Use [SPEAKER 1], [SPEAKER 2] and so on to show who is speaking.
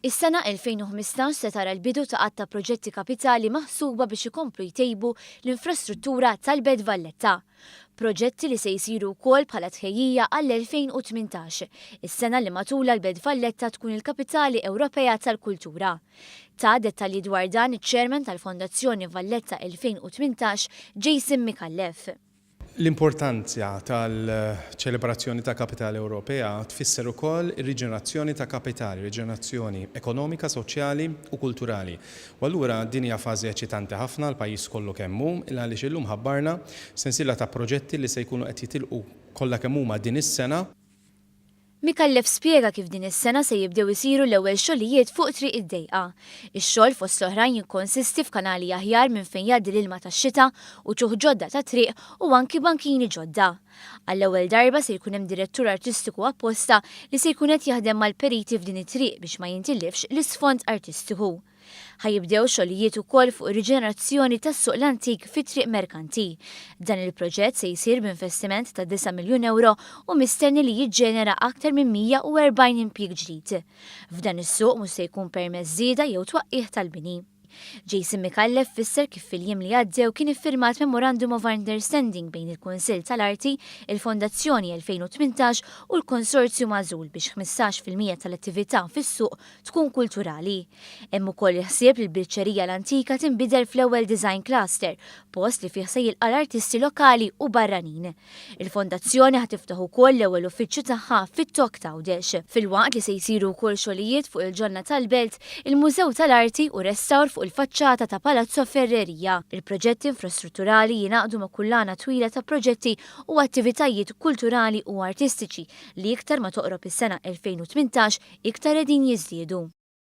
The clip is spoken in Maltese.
[SPEAKER 1] Is-sena 2015 se tara l-bidu ta' għadd ta' proġetti kapitali maħsuba biex ikomplu jtejbu l-infrastruttura tal-Belt Valletta. Proġetti li se jsiru wkoll bħala tħejjija għall-2018, is-sena li matulha l-Belt Valletta tkun il-Kapitali Ewropea tal-Kultura. Ta dettalji dwar dan iċ-Chairman tal-Fondazzjoni Valletta 2018, Jason Micallef.
[SPEAKER 2] L-importanza tal-ċelebrazzjoni ta' Kapitali Ewropea tfisser ukoll ir-riġenerazzjoni ta' kapitali, riġenerazzjoni ekonomika, soċjali u kulturali. U allura din hija fażi eċitanti ħafna l-pajjiż kollu kemm hu, għaliex illum ħabbarna sensiela ta' proġetti li se jkunu qed jitilqu kollha kemm huma din is-sena.
[SPEAKER 1] Micallef spjega kif din is-sena se jibdew isiru l-ewwel xogħlijiet fuq Triq id-Dejqa. Ix-xogħol fost l-oħrajn jikkonsisti f'kanali aħjar minn fejn jgħaddi l-ilma tax-xita, uċuħ ġodda tat-triq u anki bankini ġodda. Għall-ewwel darba se jkun hemm direttur artistiku apposta li se jkun qed jaħdem mal-periti f'din it-triq biex ma jintilifx l-isfond artistiku. Ħa jibdew xogħlijiet ukoll fuq ir-riġenerazzjoni tas-Suq l-Antik fi Triq Merkanti. Dan il-proġett se jsir b'investiment ta' disa' miljun ewro u mistenni li jiġġenera aktar minn 140 impjieg ġdid. F'dan is-suq mhux se jkun permess żieda jew twaqqigħ tal-bini. Jason Micallef fisser kif fil-jiem li għaddew kien iffirmat Memorandum of Understanding bejn il-Kunsill tal-Arti, il-Fondazzjoni 2018 u l-Konsorzju Magħżul biex 15% tal-attività fis-suq tkun kulturali. Hemm ukoll il-ħsieb li l-Biċċerija l-Antika tinbidel fl-ewwel design cluster, post li fih se jilqa' l-artisti lokali u barranin. Il-Fondazzjoni ħa tiftaħ ukoll l-ewwel uffiċċju tagħha fit-Tokk t'Għawdex. Filwaqt li se jsiru wkoll xogħlijiet fuq il-ġonna tal-Belt, il-Mużew tal-Arti u restawr fuq il-faċċata ta' Palazzo Ferreria. Il-proġetti infrastrutturali jingħaqdu ma' kullana twila ta' proġetti u attivitajiet kulturali u artistiċi li iktar ma toqrob is-sena 2018 iktar qegħdin jiżdiedu.